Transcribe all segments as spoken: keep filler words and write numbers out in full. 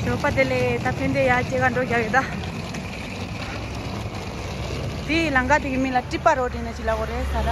ཞོགས་པ་དེ་ལས་ད་ཕན་བདེ་ཡར་སྐྱེལ་ག་འགྲོ་རྒྱག་ཡོད་ད། དེའི་ལམ་ཁ་དེ་གི་མིང་ལ་ཀྲི་པ་རོ་ཌི་ནས་ཅི་ལབ་དགོས་རེད་ས་ར།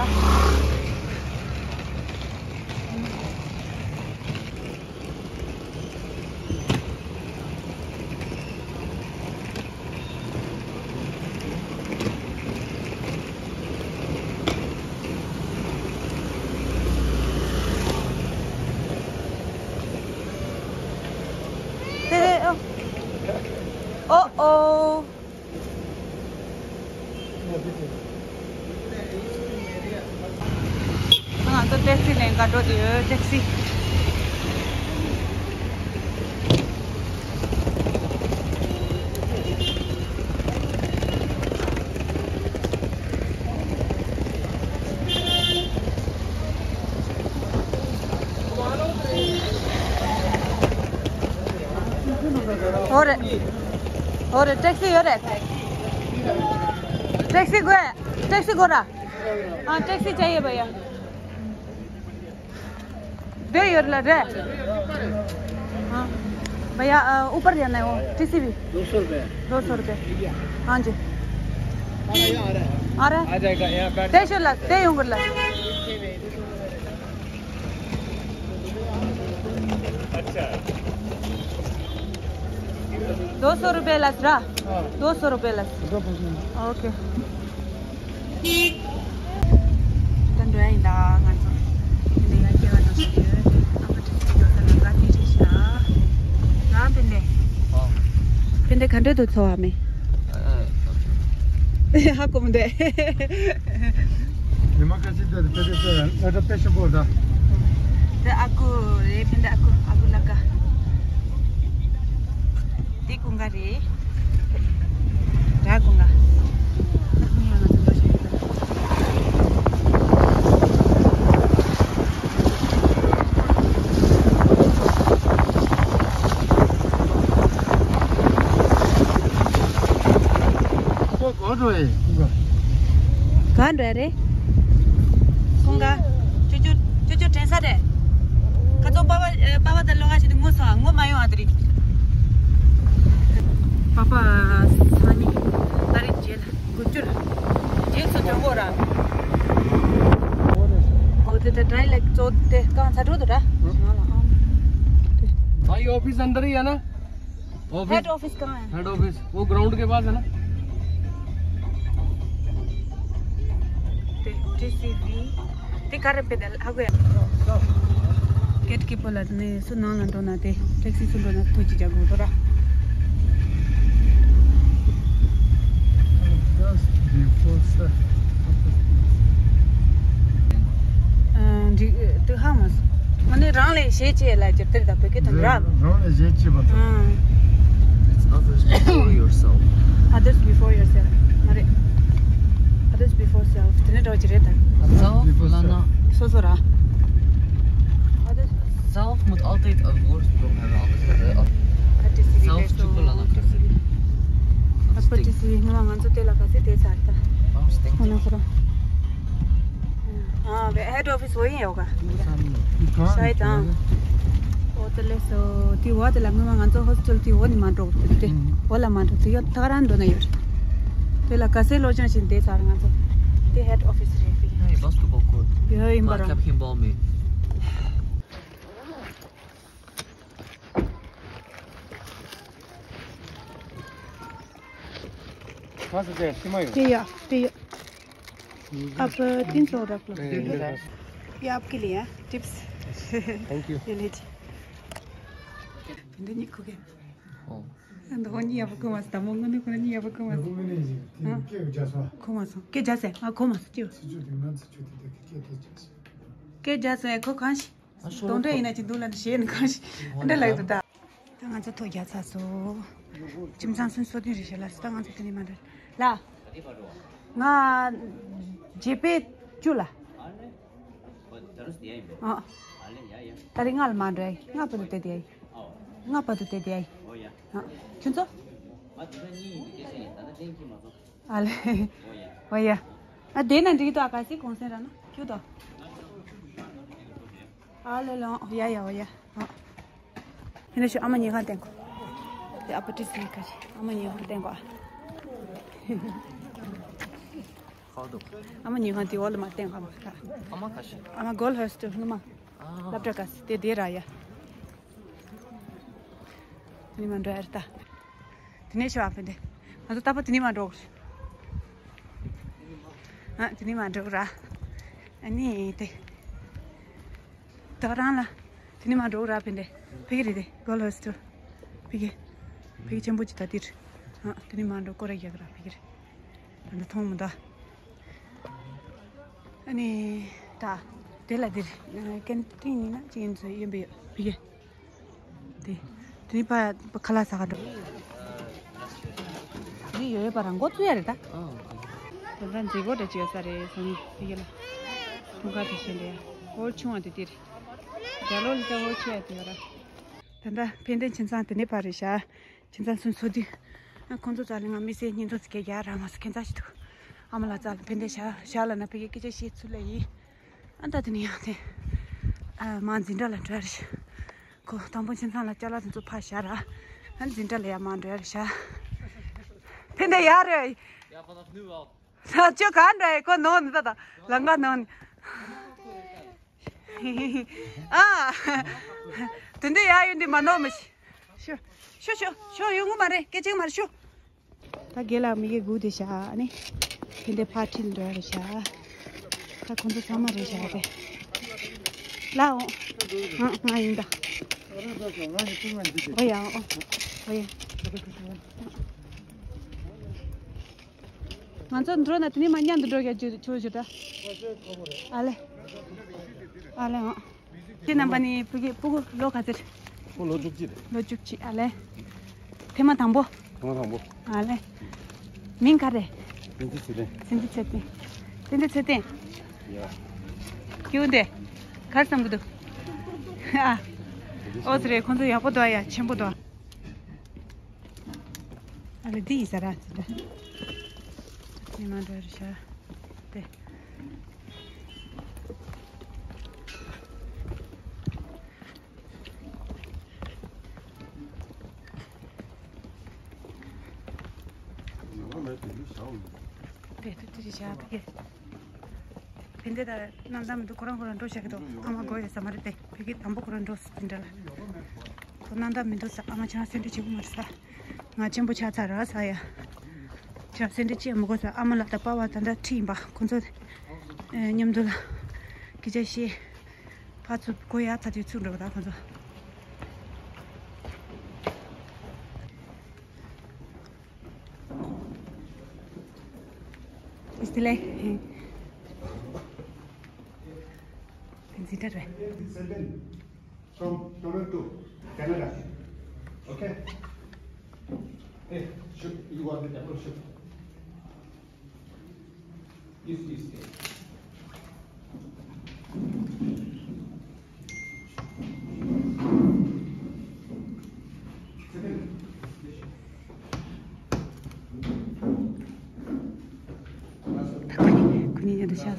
ཨོ་ཨོ། ང་ཚོ་ཊེག་སི་ལེན་ག་འགྲོ་དུས་ཡོད་ཊེག་སི། ཨོ་རེད། ཨོ་རེད། ཊེག་སི་ཡོད་རེད། ཊེག་སི་དགོས། ཊེག་སི་དགོས་ར། हाँ, टैक्सी चाहिए भैया। दे योर ला रे। हाँ। भैया, अ, ऊपर जाना है वो, टीसीवी। दो सौ रुपये। दो सौ रुपये। हाँ जी। आ रहा है। आ जाएगा, यहाँ बैठ। तेईस ला, तेईस उंगर ला। अच्छा। दो सौ रुपये लस रहा। हाँ। दो सौ रुपये लस। दो सौ रुपये। ओके। ད་འགྲོ་ཡ་ཡིན་ད་ང་ཚོ། དེ་ནས་ཡ་སྐྱེ་བ་དང་ཞུ་རྒྱུ་དེ་ཨ་མ་དྲིན་ཆེན་མགྱོགས་ས་ལ་ང་དེ་རེད་ཤག་ཡང་དེ་འདྲས། དེ་འདྲས་ག་འདྲས་འདུག་ཚོར་བ་མེད། ཧ་གོ་མི་འདུག་ཉི་མ་ཁ་ཤས་དེར་དེ་དེ་དེ་ཨ་ད་པེ་ཤ་པོ་ད། དེ་ཨ་ཁུ་རེད། དེ་འདྲས་ཨ་ཁུ་ཨ་ཁུ་ལ་ཀ་དེ་ཀུན་དགའ་རེད། ར་ཀུན་དགའ། ཁོ་ག་འགྲོ་ཡི། ག་འགྲོ་ཡ་རེད། ཀུན་དགའ། ཅོ་ཅོ་ཅོ་ཅོ་དྲན་ས་རེད། ཁ་ཚོ་པ་པ་ཨ་པ་པ་དང་ལོ་ང་ཞིག་ཏུ་ངོ་སོང་ང་ངོ་མ་ཡོང་ཨ་དེ་རིང་། པ་པ་སང་ཉིན་ཏ་རིག་བརྒྱད་ལ་དགུ་བཅུ་ལ་རྗེས་སུ་དྲན་གོ་ར། འོ་དེ་ད་དྲན་ལེགས་ཚོ་དེ་རྐང་ཚ་དྲོ་དུ་ར། ང་ལ་ཨང་། भाई, ऑफिस अंदर ही है ना? ऑफिस? हेड ऑफिस कहाँ है? हेड ऑफिस वो ग्राउंड के पास है ना? དེ་ཊི་སི་ཝི། དེ་ག་རེ་པེ་དལ་ཧ་གོ་ཡ། གེ་ཊི་ཀི་པར་ལ་ནས་སུ་ནང་ལ་འགྲོ་ན་དེ་ཊེག་སི་སུ་འགྲོ་ན་ཐུགས་རྗེ་ཆེ་གོ་ཐོ་ར། Just before, sir. ཨ། འགྲིག་དུ་ཧ་མ་སོང་། ང་ནི་རང་ལས་གཞན་གཅེས་ལ་ཇབ་དེར་ད་བོད་སྐད་དུ་ར། རང་ལས་གཞན་གཅེས་པ་དང་། It's others before yourself. Others before yourself. མ་རེད། Others before self. དེ་ནས་འགྲོ་གི་རེད་ད། Self ལབ་ན། སོ་སོ་ར། Others. Self moet altijd als woord gebruikt worden. Anders hebben we alles weer af. ཨ་ཊི་སི་ཝི། Self དེ་སུ་སུ་ལབ་ན་ག་ཚོད་རེད། ཨ་ཊི་སི་ཝི། ང་ང་ཚོ་དེ་ལ་ག་ཚོད་དེ་ཚར་ད། ཨ་ཧོ་ན་ཁོ་རང་། ཨ་བའི་ཧེཌ་ཨོ་ཕི་སི་འོ་ཡིན་ཡོད་ག་ཤ་ཡི་དང་། འོ་དེ་ལས་སོ་དེ་འོ་དེ་ལ་སྔོན་མ་ང་ཚོ་ཧོ་སི་ཊེལ་དེ་འོ་ནི་མ་འགྲོ་དེ་དེ་འོ་ལ་མ་འགྲོ་དེ་ཡོད་ཐག་རང་འགྲོ་ན་ཡོད། དེ་ལ་ག་ཚོད་ལོ་ཆུང་ཞིག་དེ་ཚར་ང་ཚོ་དེ་ཧེཌ་ཨོ་ཕི་སི་རེད་དེ། Hey, basketball court. ཡོད་ཡིན་པ་རང་། Handball me. कहाँ से चाहिए? सीमा ही हो। ये या, ये या। आप तीन सौ रख लो। ये, ये, ये। ये आपके लिए है, टिप्स। Thank you. ये लीजिए। भिंडी नहीं खोगे। ओ। ando ni ya poko mas tamo ngone ko ni ya poko mas. Ko mas. Ke jase. A ko mas tio. Ke jase ko kanshi. གདོང་འདྲེ་ཡིན་ན་ཅི་འདུག་ལ་ཞེས་ནི་གང་ཞིག་འདྲེ་ལ་ཡོད་ད། ད་ང་ཚོ་ཐོ་རྒྱག་ཚར་སོང་། ཁྱིམ་ཚང་སུན་སོ་ཏིན་རེ་ཞེ་ལ་སི་ད་ང་ཚོ་དེ་ནས་མ་འདྲ་ལ། ང་རྗེས་པའི་བཅུ་ལ། ཨ། ད་རེས་ང་ལ་མ་འདྲ་ཡ། ང་བར་དུ་དེ་དེ་ཡ། ང་བར་དུ་དེ་དེ་ཡ། ཨ། ཁྱོད་ཚོ། ཨ་ལེ། ཨོ་ཡ། ཨ་དེ་ན་འགྲིག་ཏོ། ཨ་ག་སི་གོང་སེང་ར་ན་ཁྱོད་དོ། ཨ་ལེ་ལོ། ཡ་ཡ། ཨོ་ཡ། ཨ། ཡིན་ན་ཤོ་ཨ་མ་ཉེ་ག་བསྟན་གོ། ཨ་པ་ཏི་སི་ཁ་ཤི་ཨ་མ་ཉི་ཧོང་བསྟན་གོ། ཨ་མ་ཉི་ཧོང་དེ་འོག་ལ་མ་བསྟན་གོ་མ་ཁ། ཨ་མ་ཁ་ཤི། ཨ་མ་གོལ་ཧོས་ཏུ་ངུ་མ། ཨ། སློབ་གྲྭ་ག་སི་དེ་དེ་ར་ཡ། དེ་ནི་མ་འགྲོ་ཡ་རེད་ད། དེ་ནས་ཤོག་ཨ་ཕན་དེ། ང་ཚོ་ད་པ་དེ་ནི་མ་འགྲོ། ཨ་དེ་ནི་མ་འགྲོ་ར། ཨ་ནི་དེ། ད་རང་ལ། དེ་ནི་མ་འགྲོ་ར་ཕན་དེ། ཕ་གི་རེད་དེ་གོལ་ཧོས་ཏུ། ཕ་གི། ཕ་གི་ཆེན་པོ་ཅིག་ད་དེ་རེད། ཨ་དེ་ནི་མ་འགྲོ་སྐོར་ར་རྒྱག་ར་ཕ་གི་རེད། ད་འདི་མཐོང་མི་འདུག་ཨ་ནི། ད། དེ་ལ་འདིར། ཀན་ཊིན་ཡིན་ན་ཅི་ཡིན་ཚོད་ཡིན་པའི་ཕི་གེ་དེ། དེ་ནི་ཕ་ཁ་ལག་ཟ་ག་འགྲོ། འདི་ཡོད་ཡོད་པ་རང་འགོ་བཙུགས་ཡ་རེད་ད། དེ་འདྲ་མཛེས་སྒོ་འདྲ་ཅིག་ཡོད་ས་རེད་བསམ་ཕི་གེ་ལ། འཁྲུངས་སྐར་དེ་བཞིན་རེད། ཧོར་ཆུང་བ་དེ་འདིར། རྒྱ་ལོ་ལི་ས་ཧོར་ཆེ་ཡ་དེ་ཡོད་ར། ད་ལྟ་ཕན་བདེ་ཁྱིམ་ཚང་དེ་ནས་ཕར་རེད་ཤག་ཁྱིམ་ཚང་སུན་སོ་དུས། ཁོང་ཚོ་རྩ་ལ་ང་མི་སེར་སྙིང་སྟོབས་ཀྱི་རྒྱ་ར་མ་སུ་ཁྱིམ་ཚང་ཞིག་འདུག་ཨ་མ་ལགས་རྩ་ལ་ཕན་བདེ་ཤག་ཤག་ལ་ན་ཕ་གི་སྐད་ཆ་བཤད་ཚུལ་ལ་ཡིན། ཨ་ད་དེ་ནས་ཡང་དེ། ཨ་མ་འཛིན་གྲྭ་ལ་འགྲོ་ཡ་རེད་ཤག་ཁོ་དང་པོ་ཁྱིམ་ཚང་ལ་ཅ་ལག་དེ་ཚོ་ཕར་བཞག་ར། ཨ་འཛིན་གྲྭ་ལ་ཡར་མར་འགྲོ་ཡ་རེད་ཤག་ཕན་བདེ་ཡར་རེད། ཁྱོད་གང་འདྲ་ཡི་ཁོ་ནོར་ནི་ད་ད་ལང་ཀ་ནོར་ནི། ཨ། དེ་འདྲ་ཡག་ཡོད་འདི་མ་ནོར་མི་ཤི། ཤོ། ཤོ་ཤོ་ཤོ་ཡོང་གི་མ་རེད་སྐད་ཆ་མ་རེད་ཤོ། ད་རྒན་ལགས་མི་གེ་སྒུག་བསྡད་ཤག་ཨ་ནི། དེ་འདྲ་ཕར་ཁྲིད་འགྲོ་ཡ་རེད་ཤག་ད་ཁོང་ཚོ་ཚང་མ་རེད་ཤག་དེ། ལགས་འོང་། ང་ང་ཡིན་ད། ཨོ་ཡ་ཨོ། ཨོ་ཡ། ང་ཚོ་འགྲོ་ན་དེ་ནས་མ་མཉམ་དུ་འགྲོ་རྒྱུ་ཆོག་ཆོག་ད། ཨ་ལེ། ཨ་ལེ་ཨང་། ཁྱེད་རྣམ་པ་ནི་ཕྲུ་གུ་ཕྲུ་གུ་ལོ་ག་ཚོད། ཁོ་ལོ་བཅུ་གཅིག་རེད། ལོ་བཅུ་གཅིག་ཨ་ལེ། ཐེངས་མ་དང་པོ། ཐེངས་མ་དང་པོ། ཨ་ལེ། མིང་ག་རེ། བསྟན་འཛིན་ཚེ་བརྟན། བསྟན་འཛིན་ཚེ་བརྟན། བསྟན་འཛིན་ཚེ་བརྟན། ཡ། ཁྱེད་འདི། ག་རེ་བསམ་གི་འདུག་ཨ། ཨོ་ཙི་རེད་ཁོང་ཚོ་ཡག་པོ་འདུག་ཨ་ཡ་ཆེན་པོ་འདུག་ཨ་ལེ་འདི་ཡིན་ས་ར་ཙི་ད། ཉི་མ་འདྲ་རེད་ཤག་དེ། དེ་དུ་དེ་རེད་ཤག་དེ། ཕན་བདེ་ད་རྣམ་དག་མི་འདུག་ཁོ་རང་ཁོ་རང་འགྲོ་བཞག་གི་འདུག་ཨ་མ་དགོས་ཡོད་ས་མ་རེད་དེ་ཕ་གི་དང་པོ་ཁོ་རང་འགྲོ་སྲིད་དེ་འདྲ་ལ། ཁོ་རྣམ་དག་མི་འདུག་ས་ཨ་མ་ཁྱེད་རང་སེམས་ཁྲལ་བྱེད་དགོས་མ་རེད་ས། ང་ཆེན་པོ་ཆགས་ཚར་ར་ས་ཡ། ཁྱེད་རང་སེམས་ཁྲལ་བྱེད་མི་དགོས་ས་ཨ་མ་ལགས་དང་པ་བ་ད་ལྟ་ཁྲིད་ཡིན་པ་ཁོ་ཚོ། མཉམ་དུ་ལ། སྐད་ཆ་བཤད། ཕར་ཚུར་སྒོ་ཡར་ཚ་དུས་ཚུར་འགྲོ་བ་ད་ཁོ་ཚོ། Este le. Pensita re. From Toronto, Canada. Okay? Hey, shoot, you are the apple shoot. ཁོ་གཉིས་ཉལ་དུ་ཤག་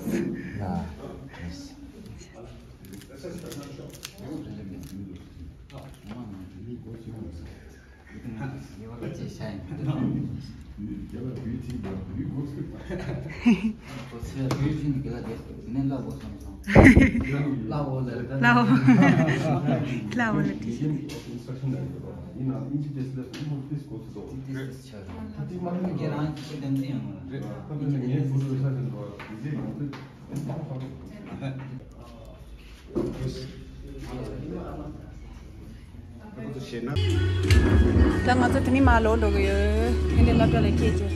ད་ང་ཚོ་དེ་ནས་མར་ལོག་འགྲོ་གི་ཡོད། དེ་འདྲའི་སློབ་གྲྭ་ལ་སྐད་ཅིག་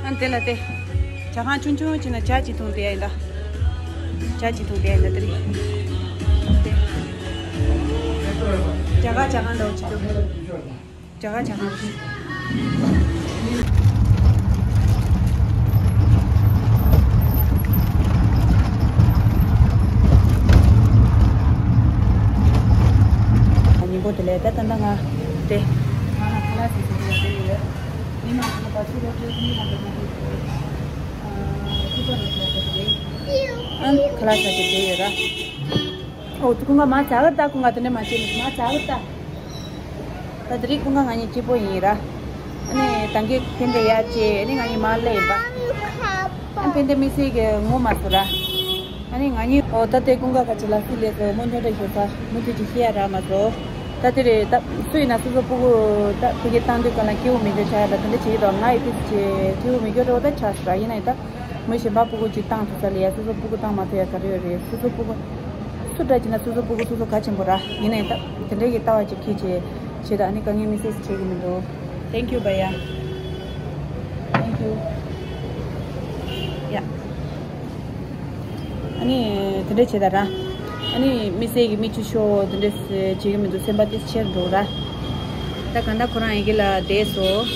ཨ་ནི་དེ་ལ་དེ། ཇ་ཁང་ཆུང་ཆུང་ཅིག་ན་ཇ་ཅིག་འཐུང་བསྡད་ཡིན་ད། ཇ་ཅིག་འཐུང་བསྡད་ཡིན་ད་དེ་རིང་། དེ། ཇ་ཁང་ཇ་ཁང་འདྲ་བོ་ཅིག་འདུག་ཇ་ཁང་ཇ་ཁང་། ཉིན་པོ་དེ་ལས་ད་ལྟ་ང་དེ་ང་ལ་ཁ་ལག་ཟ་ཟིན་དུ་ཡོད་ཡོད། མི་མང་ཚང་མ་བ་ཚུགས་རོགས་བྱེད། མི་མང་པོ་མང་པོ་ཨ་ཐུག་པ་རོགས་བྱེད་དེ་ཨ་ཁ་ལག་ཟ་གི་བསྡད་ཡོད་ར། ཨོ་ཁོང་ག་མ་ཟ་གི་ད་ཁོང་ག་དེ་འདྲ་མ་བྱེད་མི་མ་ཟ་གི་ད། ད་དེ་རིང་ཀུན་དགའ་ང་གཉིས་གཅིག་པོ་ཡིན་ར། ཨ་ནི་ད་གིན་ཕན་བདེ་ཡར་བཅད། ཨ་ནི་ང་གཉིས་མར་སླེབས་ཡིན་པ། ཨ་ནི་ཕན་བདེ་དམིགས་བསལ་གྱི་ངུ་མ་སོང་ར། ཨ་ནི་ང་གཉིས་ཨོ་ད་ལྟའི་ཀུན་དགའ་ཁ་ཆེ་ལ་སུ་སླེབས་སོང་། མོ་ཉོ་འདྲ་ཞོ་ས་མུ་མཐུད་ཅིག་ཤེས་ཡ་རག་མ་སོང་། ད་དེ་རེད། ད་སུ་ཡིན་ན་སོ་སོ་སྤུ་གུ་ད་ཕ་གི་བཏང་དུས་ག་ལ་སྐྱིད་པོ་མི་འདོད་ཆགས་ཡ་ད་དེ་འདྲ་བྱེད་ཀྱི་འདུག་ང་ཡི་ཕི་སི་བྱེད་སྐྱིད་པོ་མི་འགྱོ་འགྲོ་ད་ཆགས་སོང་ར། ཡིན་ན་ཡང་ད། མི་གཞན་པ་སྤུ་གུ་གཅིག་བཏང་ཐུབ་ས་ལ་ཡ། སོ་སོ་སྤུ་གུ་བཏང་མ་ཐུབ་ཡ་ག་རེ་ཡོད་རེད། སོ་སོ་སྤུ་གུ་སུ་འདྲ་བྱས་ན་སོ་སོ་སྤུ་གུ་སོ་སོ་གལ་ཆེན་པོ་ར། ཡིན་ནའི་ད་དེ་འདྲའི་གི་ལྟ་བ་ཅིག་འཁྱེར་བྱས་བྱས་ད། ཨ་ནི་དཀའ་ངལ་དམིགས་བསལ་ཞིག་འཕྲད་ཀྱི་མི་འདུག Thank you བ་ཡ། Thank you ཡ། ཨ་ནི་དེ་འདྲ་བྱས་ད་ར། ཨ་ནི་དམིགས་བསལ་གྱི་མིག་ཆུ་ཤོར་དེ་འདྲ་བྱེད་ཀྱི་མི་འདུག་སེམས་པ་ཏོག་ཙམ་ཆེར་འགྲོ་ར། ད་གང་ལྟར་ཁོ་རང་ཡི་གེ་ལ་བསྡད་སོང་།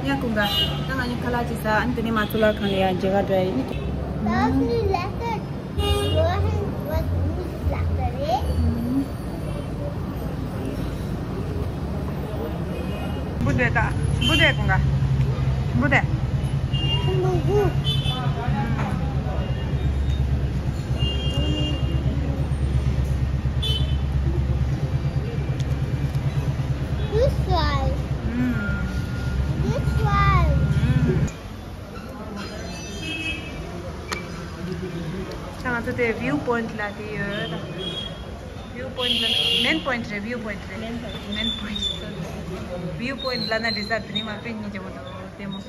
ཡ་ཀུན་དགའ། ད་ང་གཉིས་ཁ་ལག་ཅིག་ཟ། ཨ་ནི་དེ་ནས་མ་ཚུར་ལ་ཁང་ལ་ཡ་མཇལ་ཁ་འགྲོ་ཡ་ཡིན། འབུ་དེ་ད། འབུ་དེ་ཀུན་དགའ། འབུ་དེ། This one. This one. ད་ང་ཚོ་དེ་view point ལ་དེ་ཡོད། View point ལ་main point རེད། View point རེད། Main point. View point ལ་ན་འདྲི་ས་དེ་ནི་མ་དཔེ་སྙིང་རྗེ་མོ་འདུག་ལྟད་མོ།